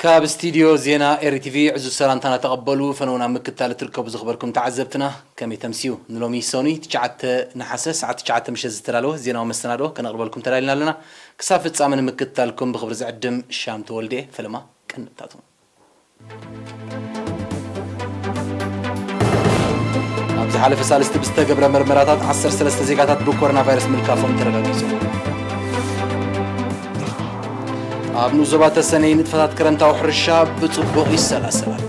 ካብ ስቱድዮ ዜና ኤሪ ቲቪ ዕዙዝ ሰላምታና ተቐበሉ። ፈነውና ምክታል እትርከቡ ዝኽበርኩም ተዓዘብትና፣ ከመይ ተምስዩ? ንሎሚ ሰኑይ ትሽዓተ ነሓሰ ሰዓት ትሽዓተ ምሸት ዝተዳለወ ዜናዊ መሰናዶ ከነቕርበልኩም ተዳሊና ኣለና። ክሳብ ፍጻመ ንምክትታልኩም ብኽብሪ ዝዕድም ሻም ተወልደ። ፈለማ ቀንድታቱ። ኣብ ዝሓለፈ ሳልስቲ ብዝተገብረ መርመራታት ዓሰርተ ሰለስተ ዜጋታት ብኮሮና ቫይረስ ምልካፎም ተረጋጊጹ። ኣብ ንኡስ ዞባ ተሰነይ ንጥፈታት ክረምታዊ ሕርሻ ብጽቡቕ ይሰላሰል ኣሎ።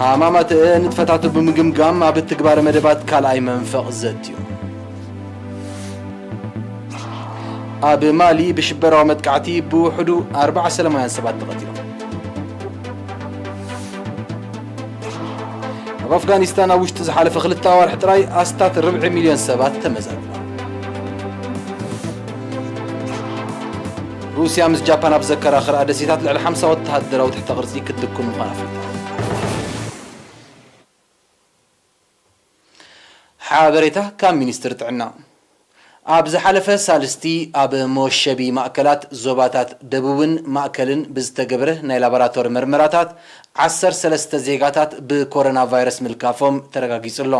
ሃማማት ንጥፈታቱ ብምግምጋም ኣብ ትግባረ መደባት ካልኣይ መንፈቕ ዘትዩ። ኣብ ማሊ ብሽበራዊ መጥቃዕቲ ብውሕዱ ኣርባዓ ሰላማውያን ሰባት ተቐቲሎም። ኣብ ኣፍጋኒስታን ኣብ ውሽጢ ዝሓለፈ ክልተ ኣዋርሕ ጥራይ ኣስታት ርብዒ ሚልዮን ሰባት ተመዛቢሎም። ሩስያ ምስ ጃፓን ኣብ ዘከራኽራ ደሴታት ልዕሊ ሓምሳ ወተሃደራዊ ትሕተ ቅርጺ ክትልኩን ምዃና ኣፍሊጣ። ሓበሬታ ካብ ሚኒስትሪ ጥዕና። ኣብ ዝሓለፈ ሳልስቲ ኣብ መወሸቢ ማእከላት ዞባታት ደቡብን ማእከልን ብዝተገብረ ናይ ላቦራቶሪ መርመራታት ዓሰርተ ሰለስተ ዜጋታት ብኮሮና ቫይረስ ምልካፎም ተረጋጊጹ ኣሎ።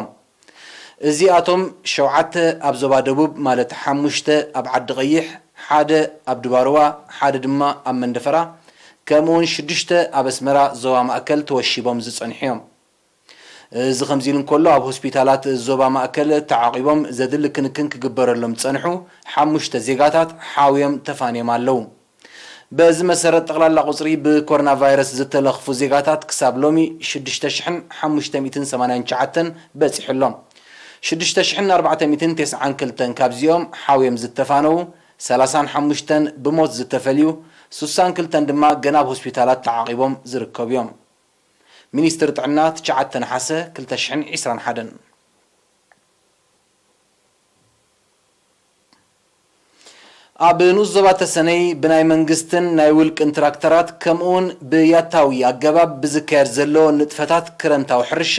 እዚኣቶም ሸውዓተ ኣብ ዞባ ደቡብ፣ ማለት ሓሙሽተ ኣብ ዓዲ ቀይሕ፣ ሓደ ኣብ ድባርዋ፣ ሓደ ድማ ኣብ መንደፈራ፣ ከምኡውን ሽዱሽተ ኣብ ኣስመራ ዞባ ማእከል ተወሺቦም ዝጸንሑ እዮም። እዚ ከምዚ ኢሉ እንከሎ፣ ኣብ ሆስፒታላት ዞባ ማእከል ተዓቒቦም ዘድሊ ክንክን ክግበረሎም ዝጸንሑ ሓሙሽተ ዜጋታት ሓውዮም ተፋንዮም ኣለዉ። በዚ መሰረት፣ ጠቕላላ ቁጽሪ ብኮሮና ቫይረስ ዝተለኽፉ ዜጋታት ክሳብ ሎሚ ሽዱሽተ ሽሕን ሓሙሽተ ሚእትን ሰማንያን ትሽዓተን በጺሑ ኣሎ። ሽዱሽተ ሽሕን ኣርባዕተ ሚእትን ተስዓን ክልተን ካብዚኦም ሓውዮም ዝተፋነዉ፣ ሰላሳን ሓሙሽተን ብሞት ዝተፈልዩ፣ ስሳን ክልተን ድማ ገና ኣብ ሆስፒታላት ተዓቒቦም ዝርከቡ እዮም። ሚኒስትሪ ጥዕና፣ ትሽዓተ ነሓሰ ክልተ ሽሕን ዕስራን ሓደን። ኣብ ንኡስ ዞባ ተሰነይ ብናይ መንግስትን ናይ ውልቅን ትራክተራት ከምኡውን ብያታዊ ኣገባብ ብዝካየድ ዘሎ ንጥፈታት ክረምታዊ ሕርሻ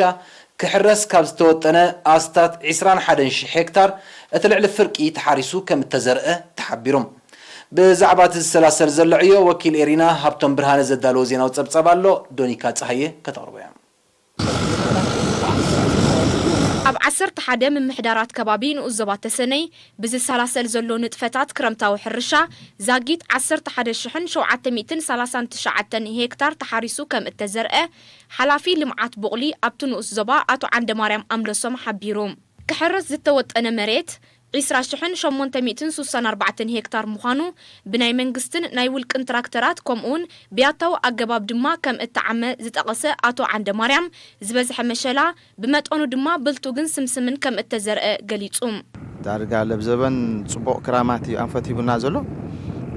ክሕረስ ካብ ዝተወጠነ ኣስታት ዕስራን ሓደን ሽሕ ሄክታር እቲ ልዕሊ ፍርቂ ተሓሪሱ ከም እተዘርአ ተሓቢሩ። ብዛዕባ እቲ ዝሰላሰል ዘሎ ዕዮ ወኪል ኤሪና ሃብቶም ብርሃነ ዘዳለዎ ዜናዊ ጸብጻብ ኣሎ፣ ዶኒካ ጸሃየ ከተቕርቦ እያ። ኣብ ዓሰርተ ሓደ ምምሕዳራት ከባቢ ንኡስ ዞባ ተሰነይ ብዝሰላሰል ዘሎ ንጥፈታት ክረምታዊ ሕርሻ ዛጊት ዓሰርተ ሓደ ሽሕን ሸውዓተ ሚእትን ሰላሳን ትሽዓተን ሄክታር ተሓሪሱ ከም እተዘርአ ሓላፊ ልምዓት ቡቕሊ ኣብቲ ንኡስ ዞባ ኣቶ ዓንደማርያም ኣምለሶም ሓቢሩ። ክሕረስ ዝተወጠነ መሬት ዕስራ ሽሕን ሸሞንተ ሚእትን ስሳን ኣርባዕተን ሄክታር ምዃኑ ብናይ መንግስትን ናይ ውልቅን ትራክተራት ከምኡውን ብያታዊ ኣገባብ ድማ ከም እተዓመ ዝጠቐሰ ኣቶ ዓንደማርያም፣ ዝበዝሐ መሸላ ብመጠኑ ድማ ብልቱግን ስምስምን ከም እተዘርአ ገሊጹ። ዳርጋ ለብዘበን ጽቡቕ ክራማት እዩ ኣንፈት ሂቡና ዘሎ።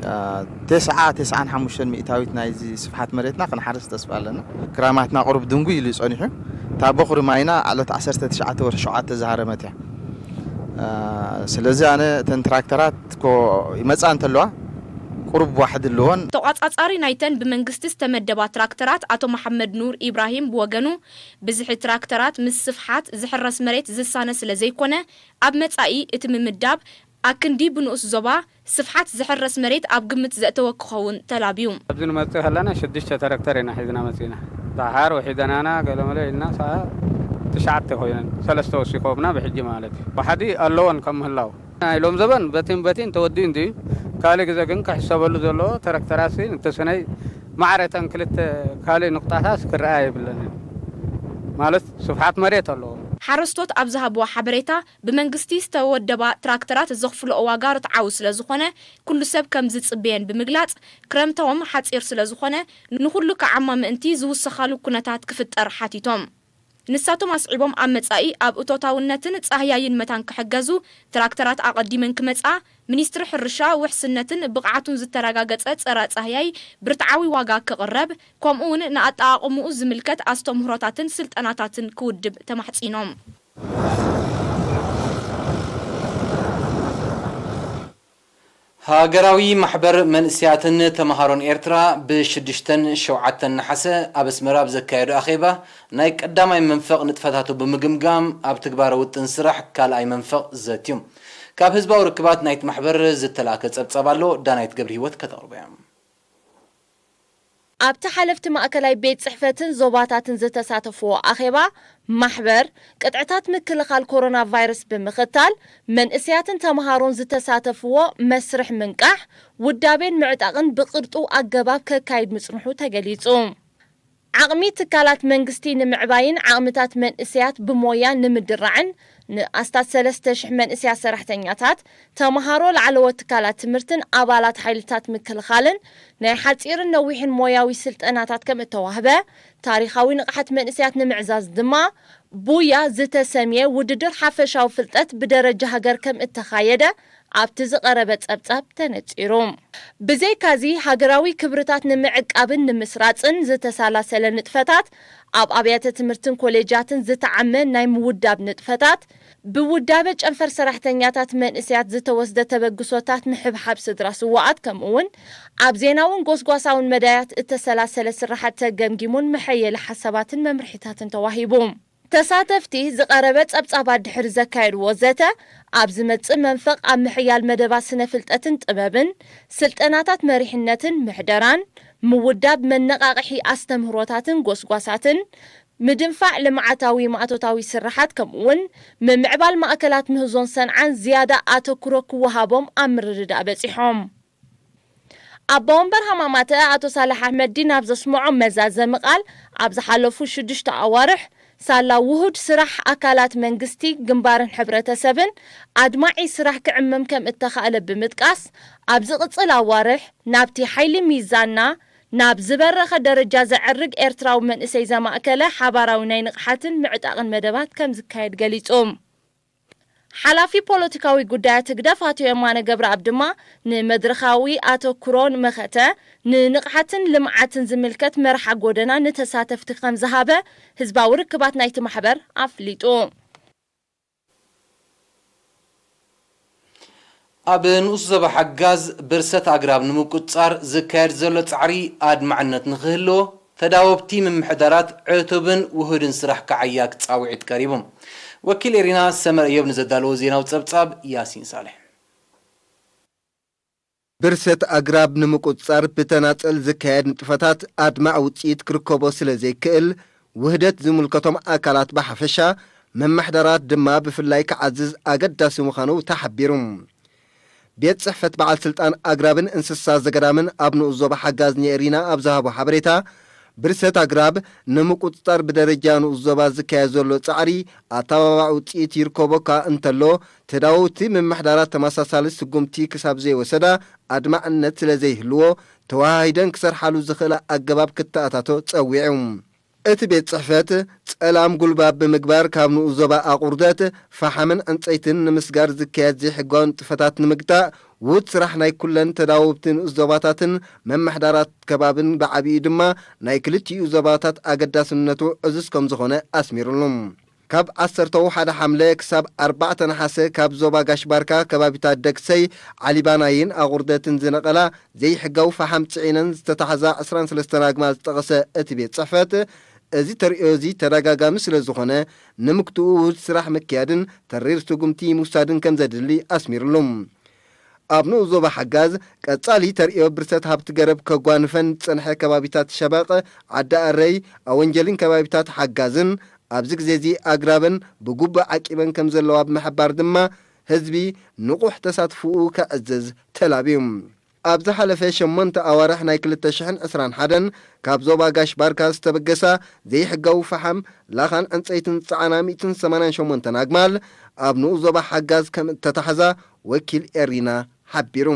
አ፣ ተስዓ፣ ተስዓን ሓሙሽተን ሚእታዊት ናይዚ ስፍሓት መሬትና ክንሓርስ ተስፋ ኣለና። ክራማትና ቁሩብ ድንጉይ ኢሉ እዩ ጸኒሑ። እታ በኹሪ ማይና ዕለት ዓሰርተ ትሽዓተ ወርሒ ሸውዓተ ዝሃረመት እያ። አ፣ ስለዚ ኣነ እተን ትራክተራት ኮ ይመጻ እንተለዋ ቁሩብ ዋሕዲ ኣለዎን። ተቋጻጻሪ ናይተን ብመንግስቲ ዝተመደባ ትራክተራት ኣቶ መሓመድ ኑር ኢብራሂም ብወገኑ፣ ብዝሒ ትራክተራት ምስ ስፍሓት ዝሕረስ መሬት ዝሳነ ስለ ዘይኮነ፣ ኣብ መጻኢ እቲ ምምዳብ ኣክንዲ ብንኡስ ዞባ ስፍሓት ዝሕረስ መሬት ኣብ ግምት ዘእተወ ክኸውን ተላብዩ። ኣብዚ ንመጽእ ከለና ሽዱሽተ ትራክተር ኢና ሒዝና መጺእና። ደሓር ውሒደናና ገለመለ ኢልና ሰዓ ትሽዓተ ኮይነን፣ ሰለስተ ወሲኾምና ብሕጂ ማለት እዩ። ዋሕዲ ኣለወን ከም ምህላው። ናይ ሎም ዘበን በቲን በቲን ተወዲኡ እንድዩ። ካልእ ግዜ ግን ክሕሰበሉ ዘለዎ ትራክተራሲ ንተሰነይ ማዕረ እተን ክልተ ካልእ ንቁጣታስ ክረኣያ የብለንን። ማለት ስፍሓት መሬት ኣለዎ። ሓረስቶት ኣብ ዝሃብዎ ሓበሬታ፣ ብመንግስቲ ዝተወደባ ትራክተራት ዘኽፍልኦ ዋጋ ርትዓዊ ስለ ዝኾነ፣ ኩሉ ሰብ ከም ዝጽበየን ብምግላጽ፣ ክረምታዎም ሓጺር ስለ ዝኾነ፣ ንኹሉ ክዓማ ምእንቲ ዝውሰኻሉ ኩነታት ክፍጠር ሓቲቶም። ንሳቶም ኣስዒቦም፣ ኣብ መጻኢ ኣብ እቶታውነትን ጻህያይን መታን ክሕገዙ ትራክተራት ኣቐዲመን ክመጻ፣ ሚኒስትሪ ሕርሻ ውሕስነትን ብቕዓቱን ዝተረጋገጸ ጸረ ጻህያይ ብርትዓዊ ዋጋ ክቕረብ፣ ከምኡውን ንኣጠቓቕምኡ ዝምልከት ኣስተምህሮታትን ስልጠናታትን ክውድብ ተማሕጺኖም። ሃገራዊ ማሕበር መንእሰያትን ተምሃሮን ኤርትራ ብሽዱሽተን ሸውዓተን ነሓሰ ኣብ ኣስመራ ኣብ ዘካየዶ ኣኼባ ናይ ቀዳማይ መንፈቕ ንጥፈታቱ ብምግምጋም ኣብ ትግባረ ውጥን ስራሕ ካልኣይ መንፈቕ ዘትዩ። ካብ ህዝባዊ ርክባት ናይቲ ማሕበር ዝተላእከ ጸብጻብ ኣሎ፣ ዳናይት ገብረሂወት ከተቕርቦ እያ። ኣብቲ ሓለፍቲ ማእከላይ ቤት ጽሕፈትን ዞባታትን ዝተሳተፍዎ ኣኼባ፣ ማሕበር ቅጥዕታት ምክልኻል ኮሮና ቫይረስ ብምኽታል፣ መንእሰያትን ተምሃሮን ዝተሳተፍዎ መስርሕ ምንቃሕ፣ ውዳቤን ምዕጣቕን ብቕርጡ ኣገባብ ከካይድ ምጽንሑ ተገሊጹ። ዓቕሚ ትካላት መንግስቲ ንምዕባይን ዓቕምታት መንእሰያት ብሞያ ንምድራዕን ንኣስታት ሰለስተ ሽሕ መንእሰያት ሰራሕተኛታት፣ ተምሃሮ ላዕለዎት ትካላት ትምህርትን ኣባላት ሓይልታት ምክልኻልን ናይ ሓጺርን ነዊሕን ሞያዊ ስልጠናታት ከም እተዋህበ፣ ታሪኻዊ ንቕሓት መንእሰያት ንምዕዛዝ ድማ ቡያ ዝተሰምየ ውድድር ሓፈሻዊ ፍልጠት ብደረጃ ሃገር ከም እተኻየደ ኣብቲ ዝቐረበ ጸብጻብ ተነጺሩ። ብዘይካዚ፣ ሃገራዊ ክብርታት ንምዕቃብን ንምስራጽን ዝተሰላሰለ ንጥፈታት፣ ኣብ ኣብያተ ትምህርትን ኮሌጃትን ዝተዓመ ናይ ምውዳብ ንጥፈታት፣ ብውዳበ ጨንፈር ሰራሕተኛታት መንእሰያት ዝተወስደ ተበግሶታት፣ ምሕብሓብ ስድራ ስዉኣት፣ ከምኡ'ውን ኣብ ዜናውን ጎስጓሳውን መዳያት እተሰላሰለ ስራሓት ተገምጊሙን መሐየሊ ሓሳባትን መምርሒታትን ተዋሂቡ። ተሳተፍቲ ዝቐረበ ጸብጻባት ድሕሪ ዘካየድዎ ዘተ፣ ኣብ ዝመጽእ መንፈቕ ኣብ ምሕያል መደባት ስነ ፍልጠትን ጥበብን፣ ስልጠናታት መሪሕነትን ምሕደራን፣ ምውዳብ መነቓቕሒ ኣስተምህሮታትን ጎስጓሳትን፣ ምድንፋዕ ልምዓታዊ ማእቶታዊ ስራሓት፣ ከምኡ'ውን ምምዕባል ማእከላት ምህዞን ሰንዓን ዝያዳ ኣተኩሮ ክወሃቦም ኣብ ምርድዳእ በጺሖም። ኣባ ወንበር ሃማማተ ኣቶ ሳልሕ ኣሕመዲን ኣብ ዘስምዖ መዛዘሚ ቃል፣ ኣብ ዝሓለፉ ሽዱሽተ ኣዋርሕ ሳላ ውሁድ ስራሕ ኣካላት መንግስቲ፣ ግንባርን ሕብረተሰብን ኣድማዒ ስራሕ ክዕመም ከም እተኻእለ ብምጥቃስ፣ ኣብ ዝቕጽል ኣዋርሕ ናብቲ ሓይሊ ሚዛንና ናብ ዝበረኸ ደረጃ ዘዕርግ ኤርትራዊ መንእሰይ ዘማእከለ ሓባራዊ ናይ ንቕሓትን ምዕጣቕን መደባት ከም ዝካየድ ገሊጹ። ሓላፊ ፖለቲካዊ ጉዳያት ህግደፍ ኣቶ የማነ ገብረኣብ ድማ፣ ንመድረኻዊ ኣተኩሮን መኸተ ንንቕሓትን ልምዓትን ዝምልከት መርሓ ጎደና ንተሳተፍቲ ከም ዝሃበ ህዝባዊ ርክባት ናይቲ ማሕበር ኣፍሊጡ። ኣብ ንኡስ ዞባ ሓጋዝ ብርሰት ኣግራብ ንምቁጽጻር ዝካየድ ዘሎ ጻዕሪ ኣድማዕነት ንኽህልዎ፣ ተዳወብቲ ምምሕዳራት ዕቱብን ውሁድን ስራሕ ክዓያ ጻውዒት ቀሪቡ። ወኪል ኤሪና ሰመር እዮብ ንዘዳለዎ ዜናዊ ጸብጻብ ያሲን ሳልሕ። ብርሰት ኣግራብ ንምቁጽጻር ብተናጸል ዝካየድ ንጥፈታት ኣድማዕ ውጽኢት ክርከቦ ስለ ዘይክእል፣ ውህደት ዝምልከቶም ኣካላት ብሓፈሻ፣ መማሕደራት ድማ ብፍላይ ክዓዝዝ ኣገዳሲ ምዃኑ ተሓቢሩ። ቤት ጽሕፈት በዓል ስልጣን ኣግራብን እንስሳ ዘገዳምን ኣብ ንኡስ ዞባ ሓጋዝ ንኤሪና ኣብ ዝሃቦ ሓበሬታ፣ ብርሰት ኣግራብ ንምቁጽጻር ብደረጃ ንኡስ ዞባ ዝካየድ ዘሎ ጻዕሪ ኣተባባዕ ውጽኢት ይርከቦ እኳ እንተሎ፣ ተዳወብቲ ምምሕዳራት ተመሳሳሊ ስጉምቲ ክሳብ ዘይወሰዳ ኣድማዕነት ስለ ዘይህልዎ፣ ተወሃሂደን ክሰርሓሉ ዝኽእላ ኣገባብ ክተኣታቶ ጸዊዑ። እቲ ቤት ጽሕፈት፣ ጸላም ጉልባብ ብምግባር ካብ ንኡስ ዞባ ኣቑርደት ፈሓምን ዕንጸይትን ንምስጋር ዝካየድ ዘይሕጋዊ ንጥፈታት ንምግታእ፣ ውሁድ ስራሕ ናይ ኩለን ተዳወብቲ ንኡስ ዞባታትን መማሕዳራት ከባብን ብዓቢኡ ድማ ናይ ክልቲኡ ዞባታት ኣገዳስነቱ ዕዙዝ ከም ዝኾነ ኣስሚሩሉ። ካብ ዓሰርተ ሓደ ሓምለ ክሳብ ኣርባዕተ ነሓሰ ካብ ዞባ ጋሽ ባርካ ከባቢታት ደግሰይ፣ ዓሊባናይን ኣቑርደትን ዝነቐላ ዘይሕጋዊ ፈሓም ጽዒነን ዝተታሕዛ ዕስራን ሰለስተን ኣግማል ዝጠቐሰ እቲ ቤት ጽሕፈት፣ እዚ ተርእዮ እዚ ተደጋጋሚ ስለ ዝኾነ፣ ንምግትኡ ውሁድ ስራሕ ምክያድን ተሪር ስጉምቲ ምውሳድን ከም ዘድሊ ኣስሚሩሉ። ኣብ ንኡስ ዞባ ሓጋዝ፣ ቀጻሊ ተርእዮ ብርሰት ሃብቲ ገረብ ከጓንፈን ዝጸንሐ ከባቢታት ሸበቕ፣ ዓዲ ኣረይ፣ ኣወንጀሊን ከባቢታት ሓጋዝን፣ ኣብዚ ግዜ እዚ ኣግራበን ብግቡእ ዓቂበን ከም ዘለዋ ብምሕባር ድማ፣ ህዝቢ ንቑሕ ተሳትፎኡ ከዕዝዝ ተላብዩ። ኣብ ዝሓለፈ ሸሞንተ ኣዋርሕ ናይ ክልተ ሽሕን ዕስራን ሓደን ካብ ዞባ ጋሽ ባርካ ዝተበገሳ ዘይሕጋዊ ፈሓም፣ ላኻን ዕንጸይትን ዝጸዓና ሚእትን ሰማንያን ሸሞንተን ኣግማል ኣብ ንኡስ ዞባ ሓጋዝ ከም እተታሕዛ ወኪል ኤሪና ሓቢሩ።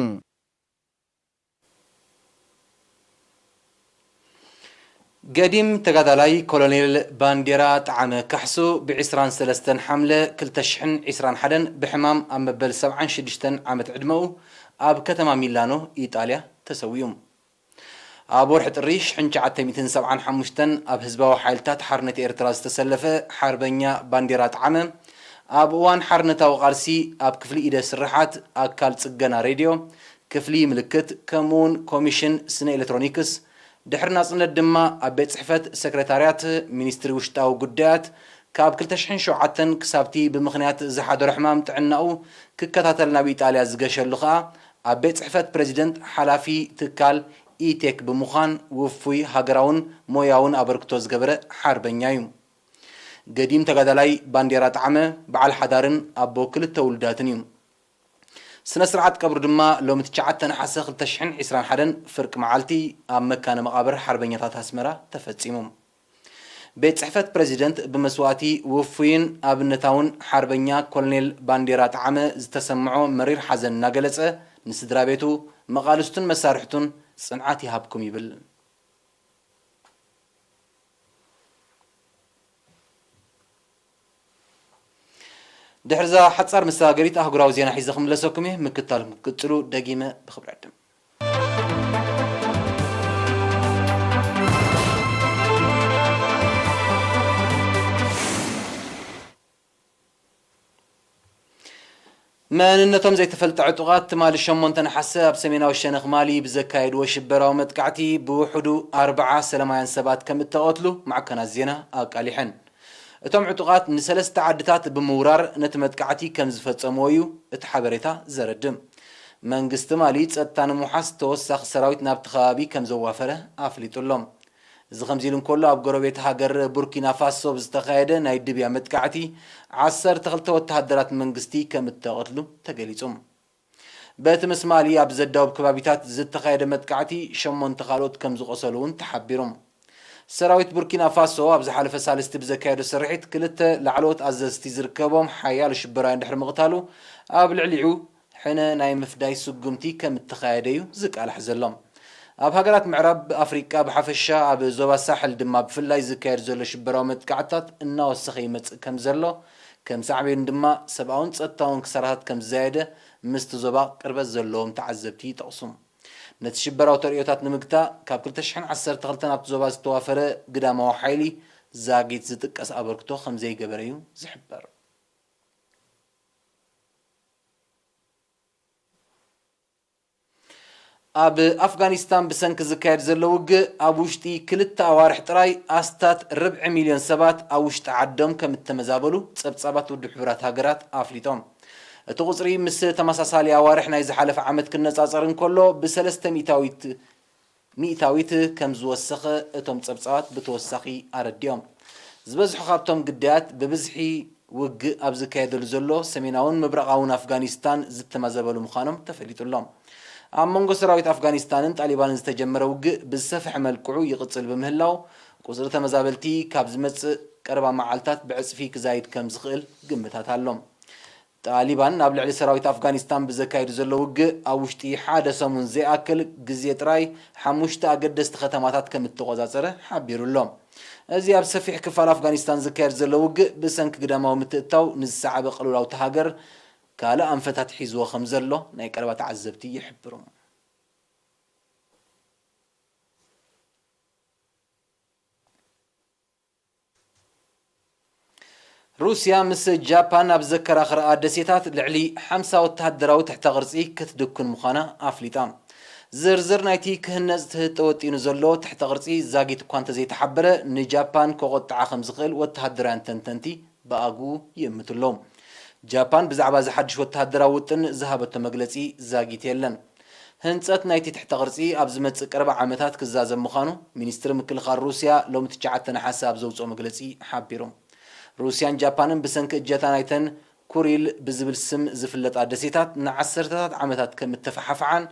ገዲም ተጋዳላይ ኮሎኔል ባንዴራ ጠዓመ ካሕሱ ብ ዕስራን ሰለስተን ሓምለ ክልተ ሽሕን ዕስራን ሓደን ብሕማም ኣብ መበል ሰብዓን ሽዱሽተን ዓመት ዕድመኡ ኣብ ከተማ ሚላኖ ኢጣልያ ተሰዊኡ። ኣብ ወርሒ ጥሪ ሽሕን ትሽዓተ ሚእትን ሰብዓን ሓሙሽተን ኣብ ህዝባዊ ሓይልታት ሓርነት ኤርትራ ዝተሰለፈ ሓርበኛ ባንዴራ ጠዓመ፣ ኣብ እዋን ሓርነታዊ ቃልሲ ኣብ ክፍሊ ኢደ ስርሓት ኣካል ጽገና ሬድዮ፣ ክፍሊ ምልክት፣ ከምኡውን ኮሚሽን ስነ ኤሌክትሮኒክስ፣ ድሕሪ ናጽነት ድማ ኣብ ቤት ጽሕፈት ሰክረታርያት ሚኒስትሪ ውሽጣዊ ጉዳያት ካብ ክልተ ሽሕን ሸውዓተን ክሳብቲ ብምኽንያት ዝሓደሮ ሕማም ጥዕናኡ ክከታተል ናብ ኢጣልያ ዝገሸሉ ከኣ፣ ኣብ ቤት ጽሕፈት ፕረዚደንት ሓላፊ ትካል ኢቴክ ብምዃን ውፉይ ሃገራውን ሞያውን ኣበርክቶ ዝገበረ ሓርበኛ እዩ። ገዲም ተጋዳላይ ባንዴራ ጠዓመ፣ በዓል ሓዳርን ኣቦ ክልተ ውሉዳትን እዩ። ስነ ስርዓት ቀብሩ ድማ ሎሚ ትሽዓተ ነሓሰ ክልተ ሽሕን ዕስራን ሓደን ፍርቂ መዓልቲ ኣብ መካነ መቓብር ሓርበኛታት ኣስመራ ተፈጺሙ። ቤት ጽሕፈት ፕረዚደንት ብመስዋእቲ ውፉይን ኣብነታውን ሓርበኛ ኮሎኔል ባንዴራ ጠዓመ ዝተሰምዖ መሪር ሓዘን እናገለጸ፣ ንስድራ ቤቱ፣ መቓልስቱን መሳርሕቱን ጽንዓት ይሃብኩም ይብል። ድሕርዛ ሓጻር መሰጋገሪት ኣህጉራዊ ዜና ሒዘ ክምለሰኩም እየ። ምክታልኩም ክትቅጽሉ ደጊመ ብኽብሪ ዕድም። መንነቶም ዘይተፈልጠ ዕጡቓት ትማሊ ሸሞንተ ነሓሰ ኣብ ሰሜናዊ ሸነኽ ማሊ ብዘካየድዎ ሽበራዊ መጥቃዕቲ ብውሕዱ ኣርብዓ ሰላማውያን ሰባት ከም እተቐትሉ ማዕከናት ዜና ኣቃሊሐን። እቶም ዕጡቓት ንሰለስተ ዓድታት ብምውራር ነቲ መጥቃዕቲ ከም ዝፈጸምዎ እዩ እቲ ሓበሬታ ዘረድእ። መንግስቲ ማሊ ጸጥታ ንምውሓስ ተወሳኺ ሰራዊት ናብቲ ከባቢ ከም ዘዋፈረ ኣፍሊጡ ኣሎ። እዚ ከምዚ ኢሉ እንከሎ፣ ኣብ ጎረቤት ሃገር ቡርኪና ፋሶ ብዝተኻየደ ናይ ድብያ መጥቃዕቲ ዓሰርተ ክልተ ወተሃደራት መንግስቲ ከም እተቐትሉ ተገሊጹ። በቲ ምስ ማሊ ኣብ ዘዳውብ ከባቢታት ዝተኻየደ መጥቃዕቲ ሸሞንተ ካልኦት ከም ዝቖሰሉ እውን ተሓቢሩ። ሰራዊት ቡርኪና ፋሶ ኣብ ዝሓለፈ ሳልስቲ ብዘካየዶ ስርሒት ክልተ ላዕለዎት ኣዘዝቲ ዝርከቦም ሓያሎ ሽበራውያን ድሕሪ ምቕታሉ፣ ኣብ ልዕሊኡ ሕነ ናይ ምፍዳይ ስጉምቲ ከም እተኻየደ እዩ ዝቃላሕ ዘሎ። ኣብ ሃገራት ምዕራብ ኣፍሪቃ ብሓፈሻ፣ ኣብ ዞባ ሳሕል ድማ ብፍላይ ዝካየድ ዘሎ ሽበራዊ መጥቃዕትታት እናወሰኸ ይመጽእ ከም ዘሎ፣ ከም ሳዕቤኑ ድማ ሰብኣውን ጸጥታውን ክሳራታት ከም ዝዛየደ ምስቲ ዞባ ቅርበት ዘለዎም ተዓዘብቲ ይጠቕሱ። ነቲ ሽበራዊ ተርእዮታት ንምግታእ ካብ ክልተ ሽሕን ዓሰርተ ክልተን ኣብቲ ዞባ ዝተዋፈረ ግዳማዊ ሓይሊ ዛጊት ዝጥቀስ ኣበርክቶ ከም ዘይገበረ እዩ ዝሕበር። ኣብ ኣፍጋኒስታን ብሰንኪ ዝካየድ ዘሎ ውግእ ኣብ ውሽጢ ክልተ ኣዋርሕ ጥራይ ኣስታት ርብዒ ሚልዮን ሰባት ኣብ ውሽጢ ዓዶም ከም እተመዛበሉ ጸብጻባት ውድብ ሕቡራት ሃገራት ኣፍሊጦም። እቲ ቁጽሪ ምስ ተመሳሳሊ ኣዋርሕ ናይ ዝሓለፈ ዓመት ክነጻጸር እንከሎ ብሰለስተ ሚእታዊት ሚእታዊት ከም ዝወሰኸ እቶም ጸብጻባት ብተወሳኺ ኣረዲኦም። ዝበዝሑ ካብቶም ግዳያት ብብዝሒ ውግእ ኣብ ዝካየደሉ ዘሎ ሰሜናውን ምብራቓውን ኣፍጋኒስታን ዝተመዘበሉ ምዃኖም ተፈሊጡ ኣሎ። ኣብ መንጎ ሰራዊት ኣፍጋኒስታንን ጣሊባንን ዝተጀመረ ውግእ ብዝሰፍሐ መልክዑ ይቕጽል ብምህላው፣ ቁጽሪ ተመዛበልቲ ካብ ዝመጽእ ቀረባ መዓልታት ብዕጽፊ ክዛይድ ከም ዝኽእል ግምታት ኣሎ። ጣሊባን ኣብ ልዕሊ ሰራዊት ኣፍጋኒስታን ብዘካየዱ ዘሎ ውግእ ኣብ ውሽጢ ሓደ ሰሙን ዘይኣክል ግዜ ጥራይ ሓሙሽተ ኣገደስቲ ከተማታት ከም እተቖጻጸረ ሓቢሩ ኣሎ። እዚ ኣብ ሰፊሕ ክፋል ኣፍጋኒስታን ዝካየድ ዘሎ ውግእ ብሰንኪ ግዳማዊ ምትእትታው ንዝሰዓበ ቅልውላው እታ ሃገር ካልእ ኣንፈታት ሒዝዎ ከም ዘሎ ናይ ቀረባ ተዓዘብቲ ይሕብሩ። ሩስያ ምስ ጃፓን ኣብ ዘከራኽርኣ ደሴታት ልዕሊ ሓምሳ ወተሃደራዊ ትሕተ ቅርጺ ክትድኩን ምዃና ኣፍሊጣ። ዝርዝር ናይቲ ክህነጽ ትህተ ወጢኑ ዘሎ ትሕተ ቅርጺ ዛጊት እኳ እንተዘይተሓበረ፣ ንጃፓን ከቖጥዓ ከም ዝኽእል ወተሃደራውያን ተንተንቲ ብኣግኡ ይእምቱ ኣለዉ። ጃፓን ብዛዕባ እዚ ሓድሽ ወተሃደራዊ ውጥን ዝሃበቶ መግለጺ ዛጊት የለን። ህንጸት ናይቲ ትሕተ ቅርጺ ኣብ ዝመጽእ ቀረባ ዓመታት ክዛዘም ምዃኑ ሚኒስትሪ ምክልኻል ሩስያ ሎሚ ትሽዓተ ነሓሰ ኣብ ዘውጽኦ መግለጺ ሓቢሩ። ሩስያን ጃፓንን ብሰንኪ እጀታ ናይተን ኩሪል ብዝብል ስም ዝፍለጣ ደሴታት ንዓሰርተታት ዓመታት ከም እተፈሓፍሓን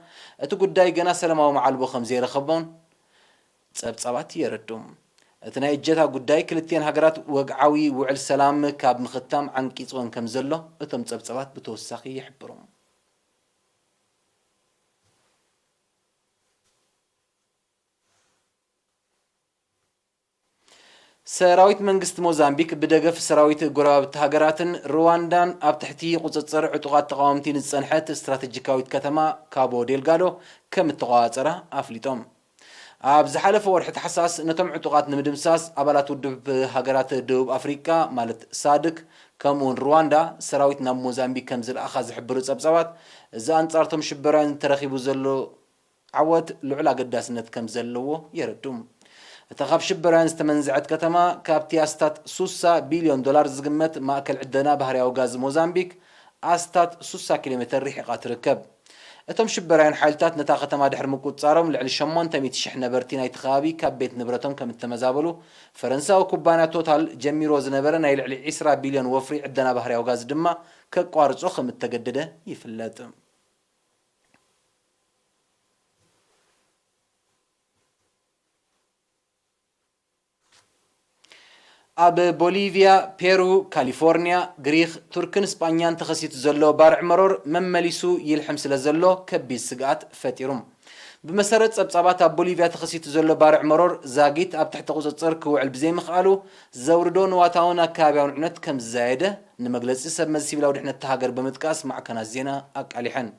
እቲ ጉዳይ ገና ሰላማዊ መዓልቦ ከም ዘይረኸቦን ጸብጻባት የረድኡ። እቲ ናይ እጀታ ጉዳይ ክልቲኤን ሃገራት ወግዓዊ ውዕል ሰላም ካብ ምኽታም ዓንቂጽወን ከም ዘሎ እቶም ጸብጻባት ብተወሳኺ ይሕብሩ። ሰራዊት መንግስቲ ሞዛምቢክ ብደገፍ ሰራዊት ጎረባብቲ ሃገራትን ሩዋንዳን ኣብ ትሕቲ ቁጽጽር ዕጡቓት ተቓወምቲ ንዝጸንሐት ስትራተጂካዊት ከተማ ካቦ ዴልጋዶ ከም እተቖጻጸራ ኣፍሊጦም። ኣብ ዝሓለፈ ወርሒ ታሕሳስ ነቶም ዕጡቓት ንምድምሳስ ኣባላት ውድብ ሃገራት ደቡብ ኣፍሪቃ ማለት ሳድክ ከምኡውን ሩዋንዳ ሰራዊት ናብ ሞዛምቢክ ከም ዝለኣኻ ዝሕብሩ ጸብጻባት፣ እዚ ኣንጻርቶም ሽበራውያን ተረኺቡ ዘሎ ዓወት ልዑል ኣገዳስነት ከም ዘለዎ የረድኡ። እታ ካብ ሽበራውያን ዝተመንዝዐት ከተማ፣ ካብቲ ኣስታት ሱሳ ቢልዮን ዶላር ዝግመት ማእከል ዕደና ባህርያዊ ጋዝ ሞዛምቢክ ኣስታት ሱሳ ኪሎ ሜተር ርሒቓ ትርከብ። እቶም ሽበራውያን ሓይልታት ነታ ከተማ ድሕሪ ምቁጽጻሮም፣ ልዕሊ ሸሞንተ ሚእቲ ሽሕ ነበርቲ ናይቲ ከባቢ ካብ ቤት ንብረቶም ከም እተመዛበሉ፣ ፈረንሳዊ ኩባንያ ቶታል ጀሚርዎ ዝነበረ ናይ ልዕሊ ዒስራ ቢልዮን ወፍሪ ዕደና ባህርያዊ ጋዝ ድማ ከቋርጾ ከም እተገደደ ይፍለጥ። ኣብ ቦሊቪያ፣ ፔሩ፣ ካሊፎርኒያ፣ ግሪኽ፣ ቱርክን ስጳኛን ተኸሲቱ ዘሎ ባርዕ መሮር መመሊሱ ይልሕም ስለ ዘሎ ከቢድ ስግኣት ፈጢሩ። ብመሰረት ጸብጻባት፣ ኣብ ቦሊቪያ ተኸሲቱ ዘሎ ባርዕ መሮር ዛጊት ኣብ ትሕቲ ቁጽጽር ክውዕል ብዘይምኽኣሉ፣ ዘውርዶ ንዋታውን ኣከባቢያውን ዕነት ከም ዝዛየደ ንመግለጺ ሰብ መዚ ሲቪላዊ ድሕነት እታ ሃገር ብምጥቃስ ማዕከናት ዜና ኣቃሊሐን።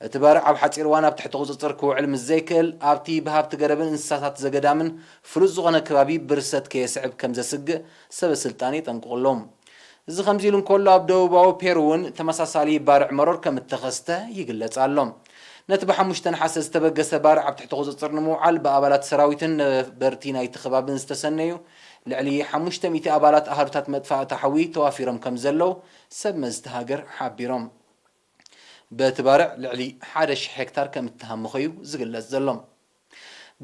እቲ ባርዕ ኣብ ሓጺር እዋን ኣብ ትሕቲ ቁጽጽር ክውዕል ምስ ዘይክእል፣ ኣብቲ ብሃብቲ ገረብን እንስሳታት ዘገዳምን ፍሉጥ ዝኾነ ከባቢ ብርሰት ከየስዕብ ከም ዘስግእ ሰበ ስልጣን የጠንቅቑ ኣለዉ። እዚ ከምዚ ኢሉ እንከሎ፣ ኣብ ደቡባዊ ፔሩ እውን ተመሳሳሊ ባርዕ መሮር ከም እተኸስተ ይግለጽ ኣሎ። ነቲ ብሓሙሽተ ነሓሰ ዝተበገሰ ባርዕ ኣብ ትሕቲ ቁጽጽር ንምውዓል ብኣባላት ሰራዊትን ነበርቲ ናይቲ ከባብን ዝተሰነዩ ልዕሊ ሓሙሽተ ሚእቲ ኣባላት ኣሃዱታት መጥፋእቲ ሓዊ ተዋፊሮም ከም ዘለዉ ሰብ መዚ እታ ሃገር ሓቢሮም። በቲ ባርዕ ልዕሊ ሓደ ሽሕ ሄክታር ከም እተሃመኸ እዩ ዝግለጽ ዘሎ።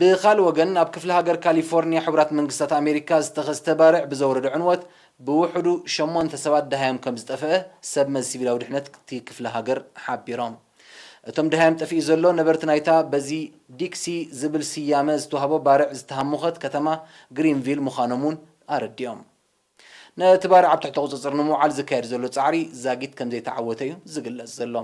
ብኻልእ ወገን፣ ኣብ ክፍለ ሃገር ካሊፎርኒያ ሕቡራት መንግስታት ኣሜሪካ ዝተኸስተ ባርዕ ብዘውረዶ ዕንወት ብውሕዱ ሸሞንተ ሰባት ደሃዮም ከም ዝጠፍአ ሰብ መዚ ሲቪላዊ ድሕነት እቲ ክፍለ ሃገር ሓቢሮም። እቶም ደሃዮም ጠፊኡ ዘሎ ነበርቲ ናይታ በዚ ዲክሲ ዝብል ስያመ ዝተዋህቦ ባርዕ ዝተሃሙኸት ከተማ ግሪንቪል ምዃኖም እውን ኣረዲኦም። ነቲ ባርዕ ኣብ ትሕቲ ቁጽጽር ንምውዓል ዝካየድ ዘሎ ጻዕሪ ዛጊት ከም ዘይተዓወተ እዩ ዝግለጽ ዘሎ።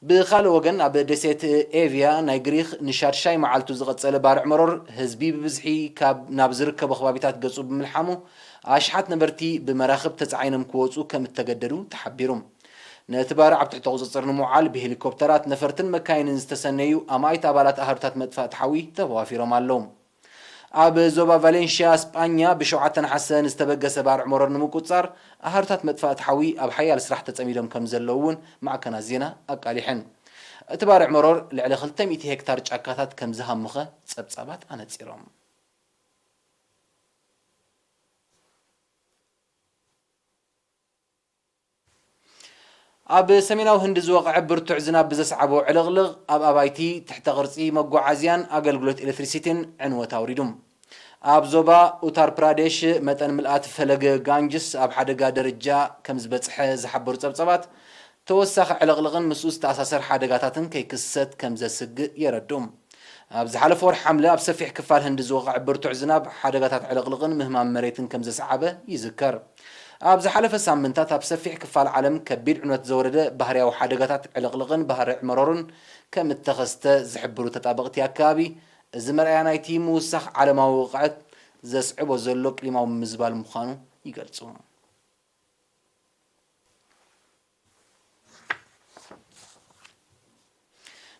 ብኻልእ ወገን፣ ኣብ ደሴት ኤቪያ ናይ ግሪኽ ንሻድሻይ መዓልቱ ዝቐጸለ ባርዕ መሮር፣ ህዝቢ ብብዝሒ ካብ ናብ ዝርከቦ ከባቢታት ገጹ ብምልሓሙ፣ ኣሽሓት ነበርቲ ብመራኽብ ተጻዒኖም ክወጹ ከም እተገደዱ ተሓቢሩ። ነቲ ባርዕ ኣብ ትሕቲ ቁጽጽር ንምውዓል ብሄሊኮፕተራት፣ ነፈርትን መካይንን ዝተሰነዩ ኣማኢት ኣባላት ኣሃዱታት መጥፋእቲ ሓዊ ተዋፊሮም ኣለዉ። ኣብ ዞባ ቫሌንሽያ ስጳኛ ብሸውዓተ ነሓሰ ንዝተበገሰ ባርዕ መሮር ንምቁጽጻር ኣሃዱታት መጥፋእቲ ሓዊ ኣብ ሓያል ስራሕ ተጸሚዶም ከም ዘለዉ እውን ማዕከናት ዜና ኣቃሊሐን። እቲ ባርዕ መሮር ልዕሊ ክልተ ሚእቲ ሄክታር ጫካታት ከም ዝሃመኸ ጸብጻባት ኣነጺሮም። ኣብ ሰሜናዊ ህንዲ ዝወቕዐ ብርቱዕ ዝናብ ብዘስዓቦ ዕልቕልቕ፣ ኣብ ኣባይቲ፣ ትሕተ ቅርጺ፣ መጓዓዝያን ኣገልግሎት ኤሌክትሪሲቲን ዕንወት ኣውሪዱ። ኣብ ዞባ ኡታር ፕራዴሽ፣ መጠን ምልኣት ፈለገ ጋንጅስ ኣብ ሓደጋ ደረጃ ከም ዝበጽሐ ዝሓበሩ ጸብጻባት፣ ተወሳኺ ዕልቕልቕን ምስኡ ዝተኣሳሰር ሓደጋታትን ከይክሰት ከም ዘስግእ የረድኡ። ኣብ ዝሓለፈ ወርሒ ሓምለ፣ ኣብ ሰፊሕ ክፋል ህንዲ ዝወቕዐ ብርቱዕ ዝናብ፣ ሓደጋታት ዕልቕልቕን ምህማም መሬትን ከም ዘስዓበ ይዝከር። ኣብ ዝሓለፈ ሳምንታት፣ ኣብ ሰፊሕ ክፋል ዓለም ከቢድ ዕንወት ዘውረደ ባህርያዊ ሓደጋታት ዕልቕልቕን ባርዕ መሮርን ከም እተኸስተ ዝሕብሩ ተጣበቕቲ ኣከባቢ፣ እዚ መርኣያ ናይቲ ምውሳኽ ዓለማዊ ወቕዐት ዘስዕቦ ዘሎ ቅሊማዊ ምምዝባል ምዃኑ ይገልጹ።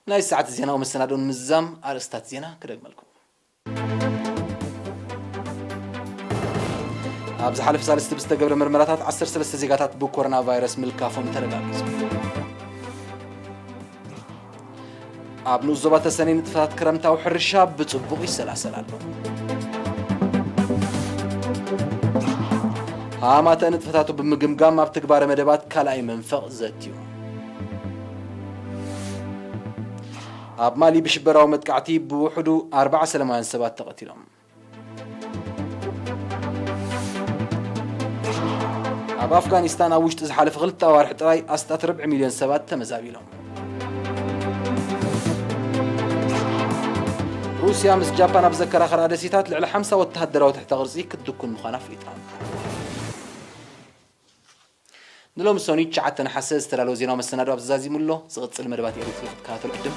ናይ ሰዓት ዜናዊ መሰናዶ ንምዝዛም ኣርእስታት ዜና ክደግመልኩም። ኣብ ዝሓለፈ ሳልስቲ ብዝተገብረ ምርመራታት ዓሰርተ ሰለስተ ዜጋታት ብኮሮና ቫይረስ ምልካፎም ተረጋጊጹ። ኣብ ንኡስ ዞባ ተሰነይ ንጥፈታት ክረምታዊ ሕርሻ ብጽቡቕ ይሰላሰል ኣሎ። ሃማተ ንጥፈታቱ ብምግምጋም ኣብ ትግባረ መደባት ካልኣይ መንፈቕ ዘትዩ። ኣብ ማሊ ብሽበራዊ መጥቃዕቲ ብውሕዱ ኣርባዓ ሰላማውያን ሰባት ተቐቲሎም። ኣብ ኣፍጋኒስታን ኣብ ውሽጢ ዝሓለፈ ክልተ ኣዋርሒ ጥራይ ኣስታት ርብዒ ሚልዮን ሰባት ተመዛቢሎም። ሩስያ ምስ ጃፓን ኣብ ዘከራኸራ ደሴታት ልዕሊ ሓምሳ ወተሃደራዊ ትሕተ ቅርጺ ክትድኩን ምዃና ኣፍሊጣ። ንሎሚ ሰኑይ ትሽዓተ ነሓሰ ዝተዳለወ ዜናዊ መሰናዶ ኣብዚ ዛዚሙ ኣሎ። ዝቕጽል መደባት ኤሪትሪ ክትከታተሉ ዕድም።